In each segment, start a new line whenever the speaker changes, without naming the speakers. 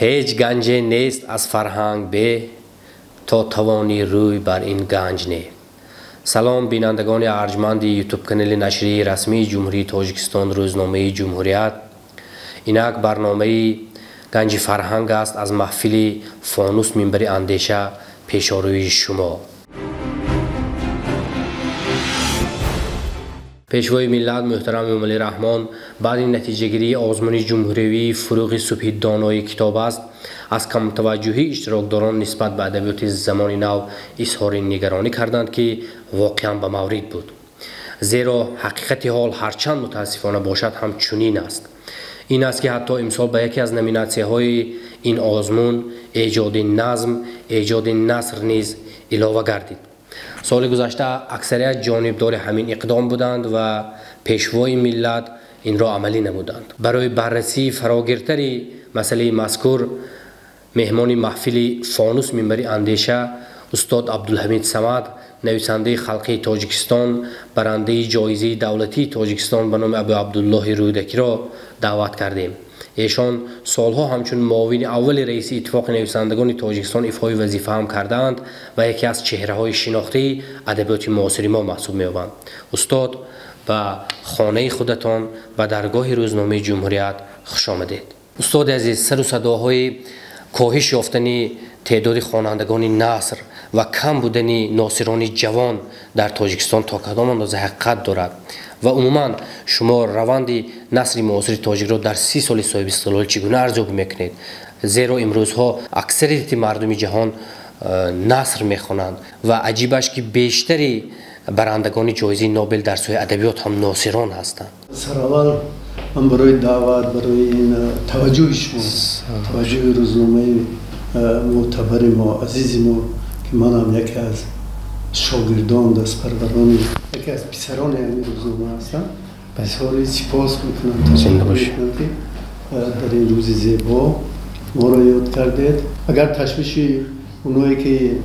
Ҳеҷ ганҷе нест аз фарҳанг бе, то тавонӣ рӯй бар ин ганҷ не. Салом бинандагони арҷманди ютуб-канали нашрияи расмии Ҷумҳурии Тоҷикистон рӯзномаи Ҷумҳурият. Инак барномаи ганҷи фарҳанг аст аз маҳфили фонус минбари андеша пешорӯи шумо. Пешвои миллат муҳтарам Эмомалӣ Раҳмон баъди натиҷагирии озмуни ҷумҳуриявии фурӯғи субҳи донои китоб аст, аз камтаваҷҷӯҳии иштирокдорон нисбат ба адабиёти замони нав изҳори нигаронӣ карданд, ки воқеан ба маврид буд. Зеро ҳақиқати ҳол ҳарчанд мутаассифона бошад ҳам чунин аст. Ин аст, ки ҳатто имсол ба яке аз номинатсияҳои ин озмун эҷоди назм, эҷоди наср низ илова гардид. Соли гузашта аксарият ҷонибдори ҳамин иқдом буданд ва пешвои миллат инро амалӣ намуданд. Барои баррасии фарогиртари масъалаи мазкур меҳмони маҳфили фонус минбари андеша устод Абдулҳамид Самад, нависандаи халқии Тоҷикистон, барандаи ҷоизаи давлатии Тоҷикистон ба номи Абу Абдуллоҳи Рӯдакиро даъват кардем. Эшон солҳо ҳамчун муовини аввали раиси Иттифоқи нависандагони Тоҷикистон ифои вазифа ҳам кардаанд ва яке аз чеҳраҳои шинохтаи адабиёти муосири мо маҳсуб меёбанд. Устод, ба хонаи худатон, ба даргоҳи рӯзномаи Ҷумҳурият хуш омадед. Устоди азиз, сару садоҳои коҳиш ёфтани теъдоди хонандагони наср ва кам будани носирони ҷавон дар Тоҷикистон то кадом андоза ҳақиқат дорад? Ва умуман шумо раванди насри муосири тоҷикро дар 30 соли соҳибистиқлол чӣ гуна арзёбӣ мекунед? Зеро имрӯзҳо аксарияти мардуми ҷаҳон наср мехонанд ва аҷибаш, ки бештари барандагони ҷоизаи Нобел дар соҳаи адабиёт ҳам носирон ҳастанд.
Сараввал ман барои даъват, барои ин таваҷҷӯҳи шумо, таваҷҷӯҳи рӯзномаи мӯътабари мо, азизи мо, ки манам яке аз шогирдон, дастпарварони, яке аз писарони ҳамин рӯзнома ҳастам, бисёри сипос мекунам, ташаккур мекунам, ки дар ин рӯзи зебо моро ёд кардед. Агар ташвиши оное ки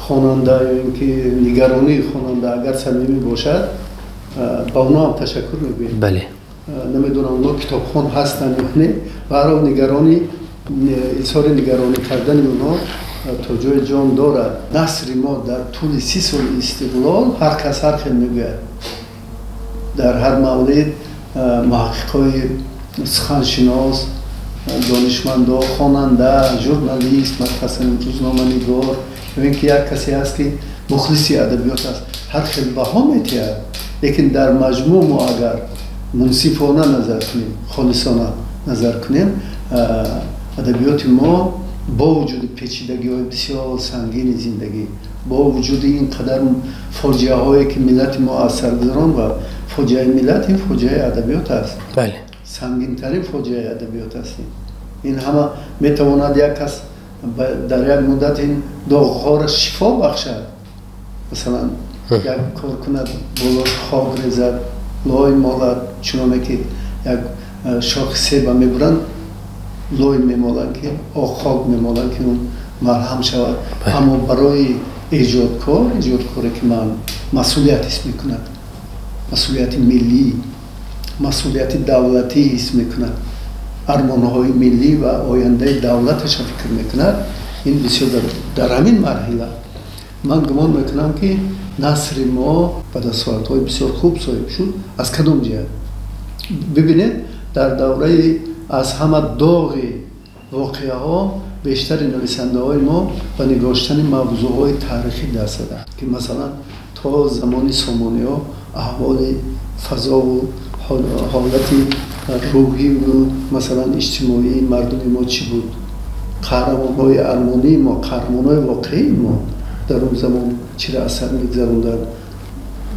хонанда ё ин ки нигаронии хонанда агар самимӣ бошад, ба онҳо ҳам ташаккур мегӯем.
Бале.
Намедонам онҳо китобхон ҳастанд ё не, ба ҳар ҳол нигаронӣ, изҳори нигаронӣ кардани онҳо то ҷои ҷон дорад. Насри мо дар тӯли 30 соли истиқлол ҳар кас ҳар хел мегӯяд. Дар ҳар маврид муҳаққиқҳои суханшинос, донишмандо, хонанда, журналист, масалан рӯзноманигор, ё ин ки як касе ҳаст, ки мухлиси адабиёт аст, ҳар хел баҳо метиҳад. Лекин дар маҷмӯъ мо агар мунсифона назар кунем, холисона назар кунем, адабиёти мо бо вуҷуди печидагиҳои бисёр сангини зиндагӣ, бо вуҷуди ин қадар фоҷиаҳое, ки миллати мо аз сар гузаронд, ва фоҷиаи миллат ин фоҷиаи адабиёт аст.
Бале.
Сангинтарин фоҷиаи адабиёт аст. Ин ҳама метавонад як кас дар як муддат ин доғҳоро шифо бахшад, масалан як кор кунад, болош хок резад, лой молад, чуноне ки як шохи себа мебуранд, лой мемоланд, ки хок мемоланд, ки он марҳам шавад. Аммо барои эҷодкор, эҷодкоре ки ман масъулият ҳис мекунад, масъулияти миллӣ, масъулияти давлатӣ ҳис мекунад, армонҳои миллӣ ва ояндаи давлаташа фикр мекунад, ин бисёр дар ҳамин марҳила ман гумон мекунам, ки насри мо ба дастовардҳои бисёр хуб соҳиб шуд. Аз кадом ҷиҳат? Бибинед, дар давраи аз ҳама доғи воқеаҳо бештари нависандаҳои мо ба нигоштани мавзӯъҳои таърихӣ даст заданд, ки масалан то замони сомониҳо аҳволи фазову ҳолати рӯҳиву масалан иҷтимоии мардуми мо чӣ буд, қаҳрамонҳои армонии мо, қаҳрамонҳои воқеии мо дар он замон чиро асар мегузаронданд,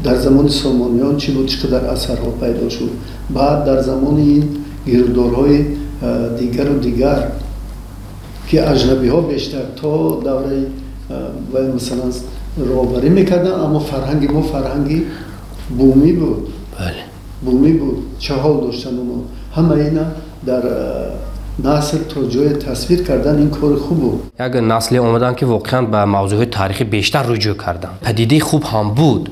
дар замони сомониён чӣ буд, чӣ қадар асарҳо пайдо шуд, баъд дар замони ин гирдорҳои дигару дигар, ки аҷнабиҳо бештар то давраи масалан роҳбарӣ мекарданд, аммо фарҳанги мо фарҳанги бумӣ буд. Бумӣ буд, чӣ ҳол доштанд онҳо. Ҳама ина дар наср то ҷое тасвир кардан ин кори хуб буд.
Як насле омаданд, ки воқеан ба мавзӯъҳои таърихӣ бештар руҷӯъ карданд. Падидаи хуб ҳам буд,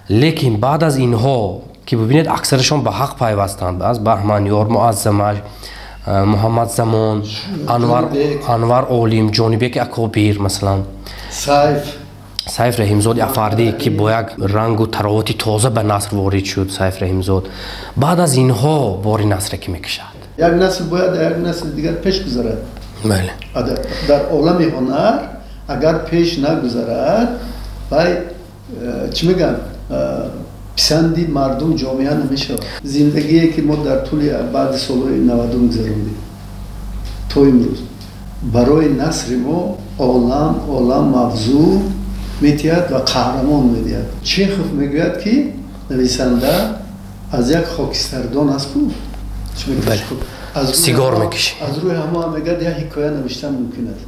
лекин баъд аз инҳо ки бибинед, аксарашон ба ҳақ пайвастанд. Аз Баҳманёр, Муаззамаш, Муҳаммад Замон, Анвар Олим, Ҷонибеки Акобир, масалан, Сайф Раҳимзод Афардӣ, ки бо як рангу таровати тоза ба наср ворид шуд. Сайф Раҳимзод баъд аз инҳо бори насре ки мекашад.
Як насл бояд як насли дигар пеш гузарад.
Бале,
дар олами ҳунар агар пеш нагузарад, вай чӣ мегӯянд, писанди мардум, ҷомеа намешавад. Зиндагие ки мо дар тӯли баъди солҳои 90 гузарондем то имрӯз, барои насри мо олам мавзӯъ медиҳад ва қаҳрамон медиҳад. Чехов мегӯяд, ки нависанда аз як хокистардон аст ку
сигор мекашид,
аз рӯи ҳама мегӯяд як ҳикоя навиштан мумкин аст.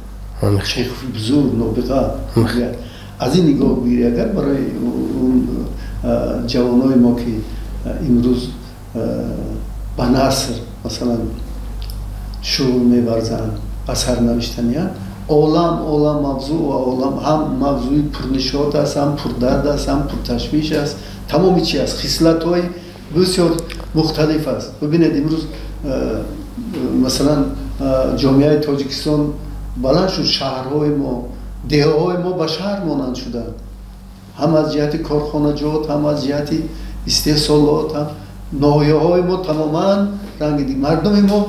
Чехов бузург, нобиға мегӯяд. Аз ин нигоҳ бигирӣ, агар барои ҷавонои мо, ки имрӯз ба наср масалан шуғл меварзанд, асар навиштаниянд, олам мавзӯъ ва олам ҳам мавзӯи пурнишот аст, ҳам пурдард аст, ҳам пурташвиш аст, тамоми чи аст, хислатҳои бисёр мухталиф аст. Бибинед, имрӯз масалан ҷомеаи Тоҷикистон баланд шуд, шаҳрҳои мо, деҳаҳои мо ба шаҳр монанд шуданд, ҳам аз ҷиҳати корхонаҷот, ҳам аз ҷиҳати истеҳсолот, ҳам ноҳияҳои мо тамоман ранги дигар. Мардуми мо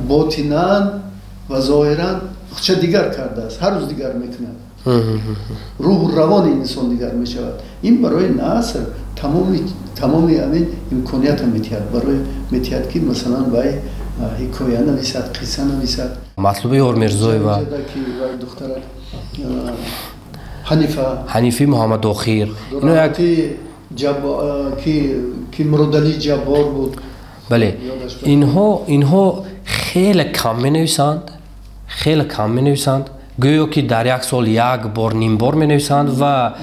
ботинан ва зоҳиран худша дигар кардааст, ҳар рӯз дигар мекунад, рӯҳу равони инсон дигар мешавад. Ин барои наср тамоми ҳамин имкониятро медиҳад, барои медиҳад, ки масалан вай ҳикоя нависад, қисса нависад.
Матлуба Ёрмирзоева,
духтара Ҳанифа,
Ҳанифи Муҳаммадохир,
ино як ки Муродалӣ Ҷаббор буд.
Бале, инҳо хеле кам менависанд, хеле кам менависанд, гӯё ки дар як сол як бор, ним бор менависанд ва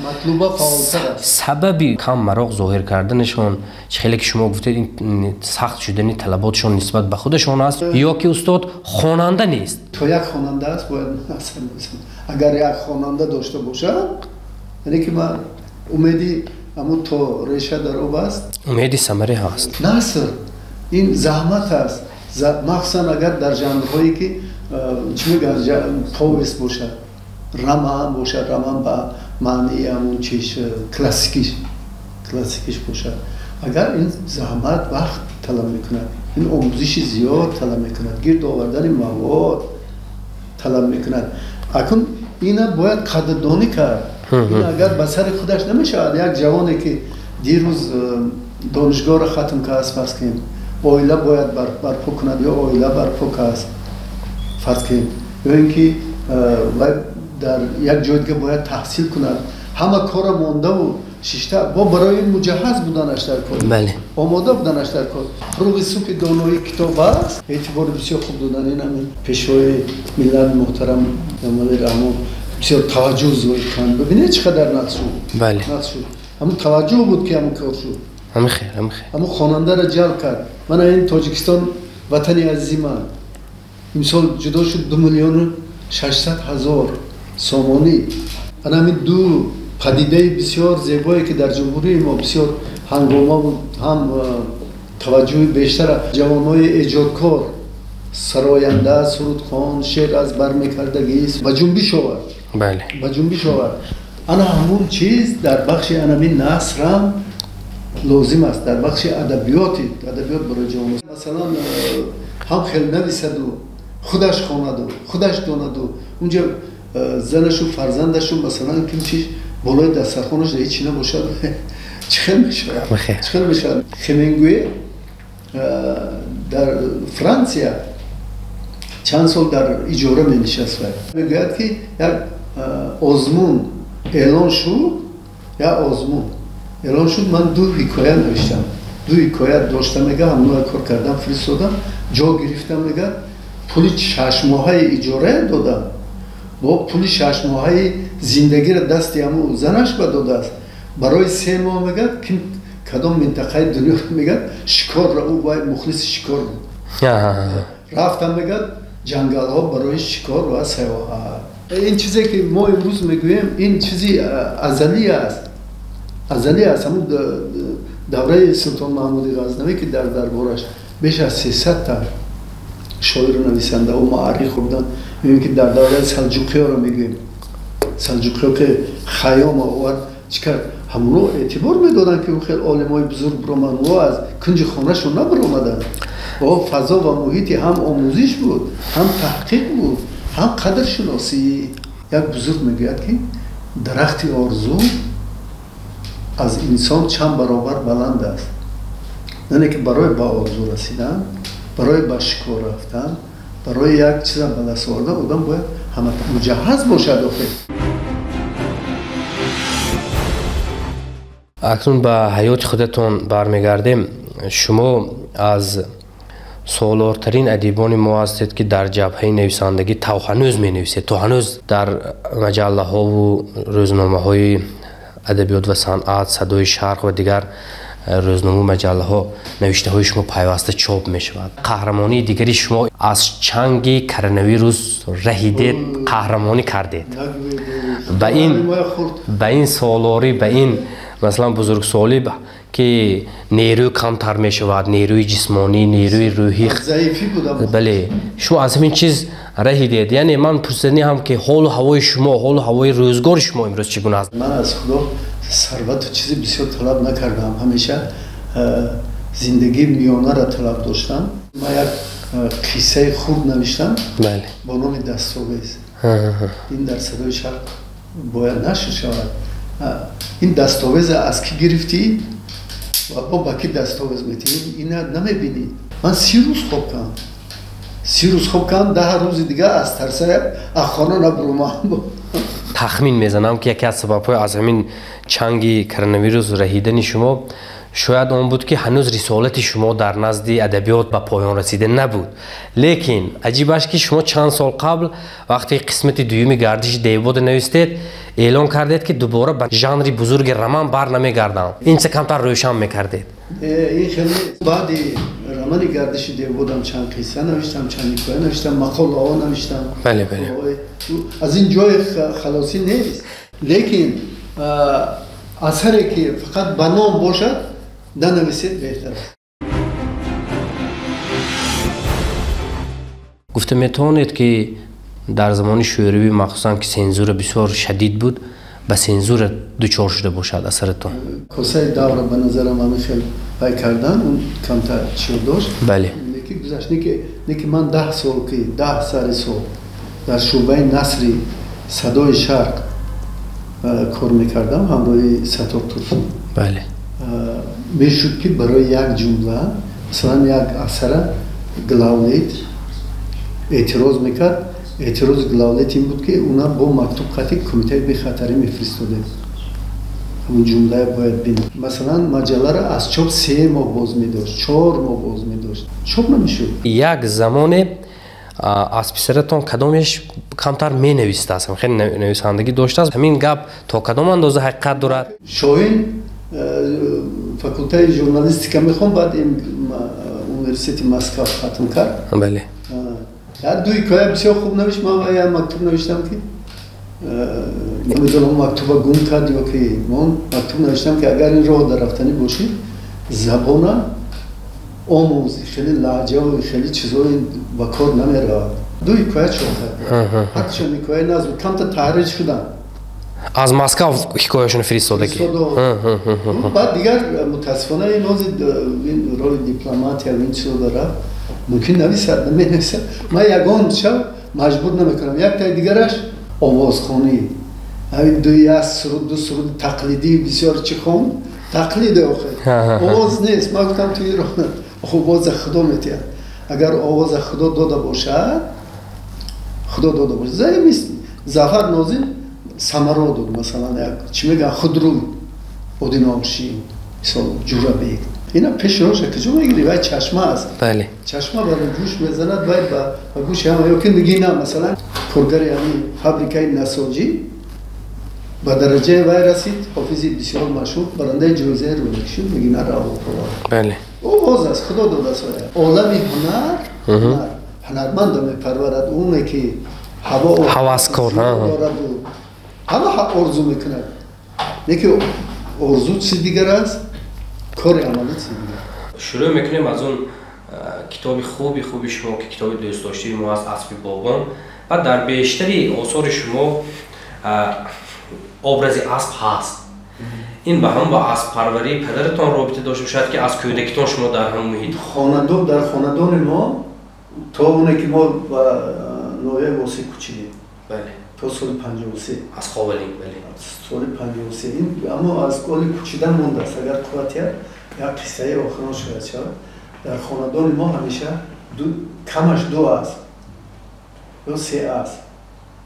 сабаби кам мароқ зоҳир карданашон, хеле ки шумо гуфтед, сахт шудани талаботшон нисбат ба худашон аст, ё ки устод хонанда нест?
То як хонанда аст, бояд агар як хонанда дошта бошад, яъне ки ман умеди ҳамун то реша дар об аст,
умеди самаре ҳаст.
Наср ин заҳмат аст, махсусан агар дар жанрҳое ки чӣ мегӯянд, повест бошад, роман бошад, роман ба маънии ҳамун чиш классикиш бошад, агар ин заҳмат вақт талаб мекунад, ин омӯзиши зиёд талаб мекунад, гирд овардани мавод талаб мекунад. Акун ина бояд қадрдонӣ кард. Ин агар ба сари худаш намешавад, як ҷавоне ки дирӯз донишгоҳро хатм кардааст, фарз кунем, оила бояд барпо кунад ё оила барпо кардааст, фарз кунем, ё ин ки вай дар як ҷои дига бояд таҳсил кунад, ҳама корро мондаву шишта бо барои ин муҷаҳҳаз буданаш дар кор, омода буданаш дар кор. Фурӯғи субҳи доноӣ китоб аст, эътибори бисёр хуб додан. Ин ҳамин пешвои миллат муҳтарам Эмомалӣ Раҳмон бисёр таваҷҷӯҳ зоҳир канд. Бибинед, чӣ қадар нақс шуд, нақс шуд. Ҳамун таваҷҷӯҳ буд, ки ҳамун кор шуд, ҳамун хонандаро ҷалб кард. Мана ин Тоҷикистон, ватани азизи ман, имсол ҷудо шуд 2 600 000 сомонӣ. Ана ҳамин ду падидаи бисёр зебое, ки дар ҷумҳурии мо бисёр ҳангома буд, ҳам таваҷҷӯҳи бештара ҷавонҳои эҷодкор, сароянда, сурудхон, шеър аз бар мекардагист, ба ҷунбиш овард, ба ҷунбиш овард. Ана ҳамун чиз дар бахши анамин насрам лозим аст, дар бахши адабиёти, адабиёт барои ҷавонон. Масалан, ҳам хел нависаду худаш хонаду худаш донаду унҷа занашу фарзандашу масалан ким чиз болои дастархонаш ҳеҷ набошад, чӣ хел мешавад? Чӣ хел мешавад? Хемингуэй дар Франсия чанд сол дар иҷора менишаст. Мегӯяд, ки як озмун эълон шуд, як озмун эълон шуд, ман ду ҳикоя навиштам, ду ҳикоя дошта, мега, ҳамнӯя кор кардам, фиристодам, ҷо гирифтам, мега, пули шашмоҳаи иҷорая додам, бо пули шашмоҳаи зиндагиро дасти ҳамун занаш ба додааст. Барои 3 моҳ, мегӯяд, ким кадом минтақаи дунё, мегӯяд, шикорро, ӯ вай мухлиси шикор буд, рафтам, мегӯяд, ҷангалҳо барои шикор ва сайёҳат. Ин чизе ки мо имрӯз мегӯем, ин чизи азалӣ аст, азалӣ аст. Ҳамун давраи Султон Маҳмуди Ғазнавӣ, ки дар дарбораш беш аз 300 та Шоиру нависандаҳо муаррих буданд. Мебинем ки дар давраи салҷуқиёро мегӯем, салҷуқиё ки Хайём овард, чӣ кард, ҳамоно эътибор медоданд, ки ӯ хел олимои бузург бироманд. О аз кунҷи хонашон набиромаданд. О фазо ва муҳити ҳам омӯзиш буд, ҳам таҳқиқ буд, ҳам қадршиносӣ. Як бузург мегӯяд, ки дарахти орзу аз инсон чанд баробар баланд аст. Яъне ки барои ба орзу расидан, барои ба шикор рафтан, барои як чиза ба даст овардан одам бояд ҳама муҷаҳҳаз бошад. Охир
акнун ба ҳаёти худатон бармегардем. Шумо аз солортарин адибони мо ҳастед, ки дар ҷабҳаи нависандагӣ то ҳанӯз менависед, то ҳанӯз дар маҷаллаҳову рӯзномаҳои адабиёт ва санъат, Садои Шарқ ва дигар рӯзномаву маҷаллаҳо навиштаҳои шумо пайваста чоп мешавад. Қаҳрамонии дигари шумо аз чанги коронавирус раҳидед, қаҳрамонӣ кардед. Ба ин солорӣ, ба ин масалан бузургсолӣ, ки нерӯ камтар мешавад, нерӯи ҷисмонӣ, нерӯи рӯҳӣ, бале, шумо аз ҳамин чиз раҳидед. Яъне ман пурсиданӣ ҳам, ки ҳолу ҳавои шумо, ҳолу ҳавои рӯзгори шумо имрӯз чӣ гуна аст?
Ман аз Худо сарвату чизи бисёр талаб накардам, ҳамеша зиндагии миёнаро талаб доштам. Ман як қиссаи хурд навиштам бо номи Дастовез. Ин дар Садои Шарқ бояд нашр шавад. Ин дастовеза аз кӣ гирифтӣ ва бо ба кӣ дастовез метиҳӣ, ина намебинӣ. Ман 30 рӯз хоб кардам, 30 рӯз хоб кардам, 10 рӯзи дига аз тарса аз хона набуромадам.
Тахмин мезанам, ки яке аз сабабҳои аз ҳамин чанги коронавирус раҳидани шумо шояд он буд, ки ҳанӯз рисолати шумо дар назди адабиёт ба поён расида набуд. Лекин аҷибаш, ки шумо чанд сол қабл, вақте қисмати дуюми Гардиши девбода навистед, эълон кардед, ки дубора ба жанри бузурги роман бар намегардам. Ин чиз камтар рӯшан мекардед.
Ин хеле баъди романи Гардиши девбодам чанд қисса навиштам, чанд ҳикоя навиштам, мақолаҳо навиштам.
Бале, бале.
Аз ин ҷои халосӣ нест, лекин асаре ки фақат ба ном бошад, нанависед беҳтар аст.
Гуфта метавонед, ки дар замони шӯравӣ, махсусан ки сензура бисёр шадид буд, ба сензура дучор шуда бошад асаратон?
Косаи давра ба назарам ҳамин хел пай кардан, он камтар чиё дошт. Неки гузашт, неки ман 10 сол, ки 10 сари сол дар шӯъбаи насри Садои Шарқ кор мекардам ҳамроҳи Саттор Турсун. Мешуд, ки барои як ҷумла, масалан, як асара главлит эътироз мекард. Эътирози главлит ин буд, ки уна бо мактуб хати кумитаи бехатарӣ мефиристодем, ҳамун ҷумлае бояд бинем. Масалан, маҷалларо аз чоп 3 моҳ боз медошт, 4 моҳ боз медошт, чоп намешуд.
Як замоне аз писаратон кадомеш камтар менавистааст, хеле нависандагӣ доштааст. Ҳамин гап то кадом андоза ҳақиқат дорад?
Шоҳин факултаи журналистика мехонд, баъд университети Москва хатм кард. Як ду ҳикоя бисёр хуб навишт. Ман як мактуб навиштам, ки намедонам, мактуба гум кард ё ки мон. Мактуб навиштам, ки агар ин роҳ дар рафтанӣ бошӣ, забона омӯз, хеле лаҳҷаву хеле чизҳои ба кор намеравад. Ду ҳикоя чоп кард, ҳарчанд ҳикояи назм, камта таҳрир шудам.
Аз Москва ҳикояшонро фиристодагӣ?
Баъд дигар мутаассифона ин ҳозир ин роли дипломатия ин чизо дора, мумкин нависад, наменависад. Ман ягон шаб маҷбур намекунам. Яктаи дигараш овозхонӣ, ҳамин ду як суруд, ду суруди тақлидӣ бисёр чӣ хонд, тақлиде, охир овоз нест. Ман гуфтам, ту иро овоза Худо метиҳад, агар овоза Худо дода бошад, Худо дода бошад. Заимист Зафар Нозим самаро дод, масалан, як чӣ мегӯянд, худрӯй, Одиношин, мисол, Ҷурабек. Ина пеши роша куҷо мегирӣ? Вай чашма аст. Чашма барои гӯш мезанад, вай ба гӯши ҳама. Ё ки Нигина, масалан, коргари ҳамин фабрикаи насоҷӣ ба дараҷаи вай расид, ҳофизи бисёр машҳур, барандаи ҷоизаи Рӯдакӣ шуд, Нигина Раъуфова. Овоз аст, Худо додааст. Олами ҳунар ҳунармандо мепарварад, оне ки ҳаво
ҳаваскор
дораду ҳама орзу мекунад. Леки орзу чизи дигар аст, кори амалӣ чизи дигар.
Шурӯъ мекунем аз он Китоби хуби хуби шумо, ки китоби дӯстдоштаи мо аст, «Аспи бобон», ва дар бештари осори шумо образи асп ҳаст. Ин ба ҳам ба асппарварии падаратон робита дошта шояд, ки аз кӯдакитон шумо дар ҳамон муҳит?
Хонадон, дар хонадони мо то оне ки мо ба ноҳияи Восеъ кӯчидем, то соли 53.
Аз Ховалинг, бале.
Соли 53. Ин аммо аз оли кӯчидан мондааст. Агар қувватият, як қиссаи охирон шояд шавад. Дар хонадони мо ҳамеша камаш ду асп ё се асп.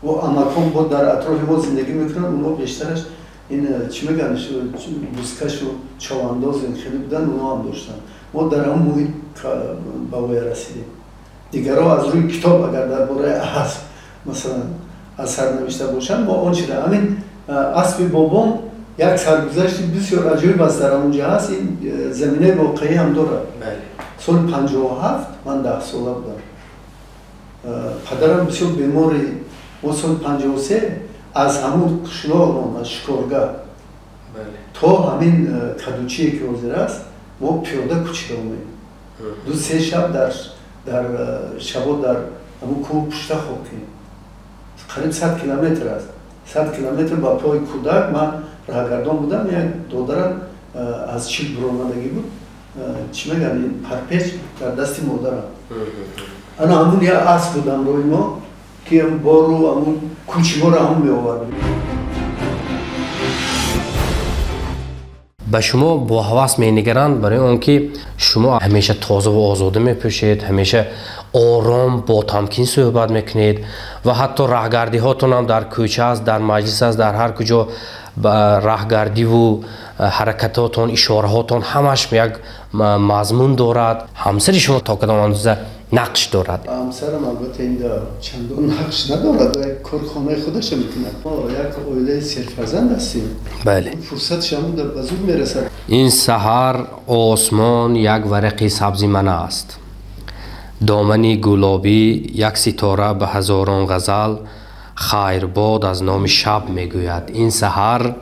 О амакон бо дар атрофи мо зиндагӣ мекунанд. Онҳо бештараш ин чӣ мегӯянд, бузкашу човандоз хеле буданд, онҳо ҳам доштанд. Мо дар ҳамон муҳит ба воя расидем. Дигарҳо аз рӯи китоб агар дар бораи асп, масалан, асар навишта бошанд, мо он чиро, ҳамин «Аспи бобон» як саргузашти бисёр аҷоиб аст, дар ҳамон ҷо ҳаст. Ин заминаи воқеӣ ҳам дорад. Соли 57 ман 10сола будам. Падарам бисёр бемори. Мо соли 53 аз ҳамун қишлоқмон, аз Шикоргаҳ то ҳамин Кадучие, ки ҳозир аст, мо пиёда кӯчида омем. 2-3 шаб дар шабо дар ҳамун кӯҳ пушта хоб кунем. Қариб 100 километр аст. 100 километр ба пои кӯдак. Ман раҳгардон будам, як додарам аз чил буромадагӣ буд, чӣ мегӯянд, парпеч дар дасти модарам. Ана ҳамун як асп буд ҳамроҳи мо, ки бору ҳамун кӯчи моро ҳамун меовард.
Ба шумо бо ҳавас менигаранд, барои он ки шумо ҳамеша тоза ва озода мепӯшед, ҳамеша ором, бо тамкин суҳбат мекунед ва ҳатто раҳгардиҳотонам дар кӯча аст, дар маҷлис аст, дар ҳар куҷо раҳгардиву ҳаракатотон, ишораҳотон ҳамаш як мазмун дорад. Ҳамсари шумо то кадом андоза нақш дорад?
Ҳамсарам албатта инда чандон нақш надорад, як корхонаи худаша мекунад. Мо як оилаи серфарзанд ҳастем. Фурсатш ҳамун ба зуд мерасад.
Ин саҳар осмон як варақи сабзи ман аст, домани гулобӣ як ситора ба ҳазорон ғазал хайрбод аз номи шаб мегӯяд. Ин саҳар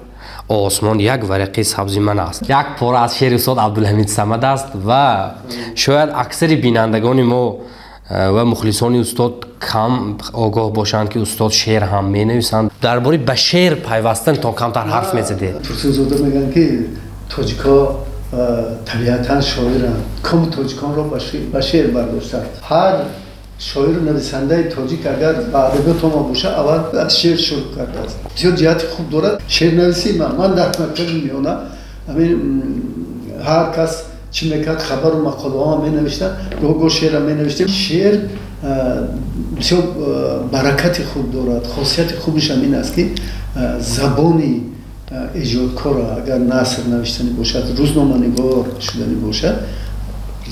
осмон як варақи сабзи ман аст. Як пора аз шеъри устод Абдулҳамид Самад аст ва шояд аксари бинандагони мо ва мухлисони устод кам огоҳ бошанд, ки устод шеър ҳам менависанд. Дар бораи ба шеър пайвастан то камтар ҳарф мезадед.
Турсунзода мегӯянд, ки тоҷикҳо табиатан шоиранд, коми тоҷиконро ба шеър бардоштанд. Ҳар шоиру нависандаи тоҷик агар ба адабиёт ома боша, аввал аз шеър шурӯъ кардааст. Бисёр ҷиҳати хуб дорад шеърнависӣ. Ман дар мактаби миёна ҳамин ҳар кас чӣ мекард, хабару мақолаҳо менавиштанд, гоҳ-гоҳ шеърам менавиштем. Шеър бисёр баракати хуб дорад. Хосияти хубишам ин аст, ки забони эҷодкора, агар наср навиштанӣ бошад, рӯзноманигор шуданӣ бошад,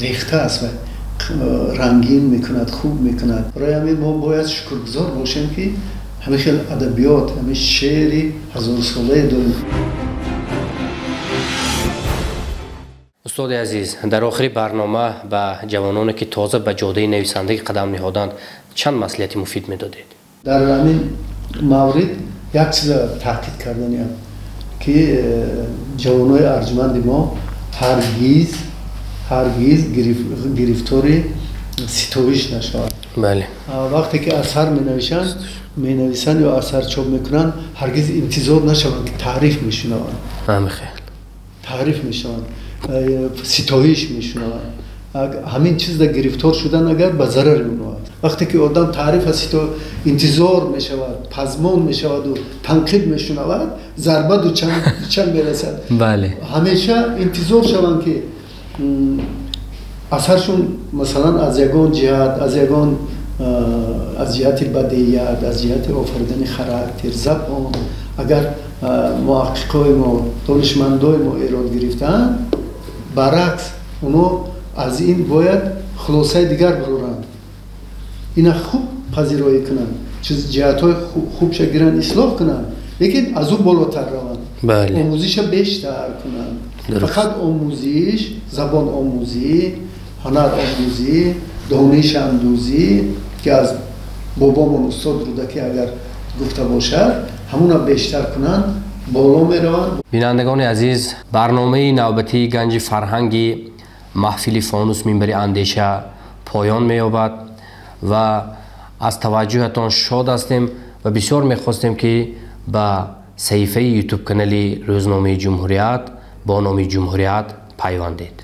рехта аст ва рангин мекунад, хуб мекунад. Барои ҳамин мо бояд шукргузор бошем, ки ҳамин хел адабиёт, ҳамин шеъри ҳазорсолае дорем.
Устоди азиз, дар охири барнома ба ҷавононе, ки тоза ба ҷодаи нависандагӣ қадам ниҳоданд, чанд маслиҳати муфид медодед?
Дар ҳамин маврид як чиза таъкид карданиам, ки ҷавонои арҷманди мо ҳаргиз, ҳаргиз гирифтори ситоиш нашаванд. Вақте ки асар менависанд ё асар чоп мекунанд, ҳаргиз интизор нашаванд, ки таъриф мешунаванд. Таъриф мешаванд, ситоиш мешунаванд. Ҳамин чизда гирифтор шудан агар ба зарари онҳо аст. Вақте ки одам таърифа интизор мешавад, пазмон мешаваду танқид мешунавад, зарба дучанд мерасад. Ҳамеша интизор шаванд, ки асаршон, масалан, аз ягон ҷиҳат, аз ягон аз ҷиҳати бадиият, аз ҷиҳати офаридани характер, забон, агар муҳаққиқои мо, донишмандои мо эрод гирифтаанд, баръакс, онҳо аз ин бояд хулосаи дигар бароранд, ина хуб пазироӣ кунанд, чиз ҷиҳатҳои хубша гиранд, ислоҳ кунанд, лекин аз ӯ болотар раванд, омӯзиша бештар кунанд. Фақат омӯзиш, забон омӯзӣ, ҳунар омӯзӣ, дониш андӯзӣ, ки аз бобомон устод Рӯдакӣ агар гуфта бошад, ҳамуна бештар кунанд, боло мераванд.
Бинандагони азиз, барномаи навбатии «Ганҷи фарҳанги» Маҳфили Фонус минбари андеша поён меёбад ва аз таваҷҷӯҳатон шод ҳастем ва бисёр мехостем, ки ба саҳифаи Ютуб канали рӯзномаи Ҷумҳурият бо номи Ҷумҳурият пайвандед.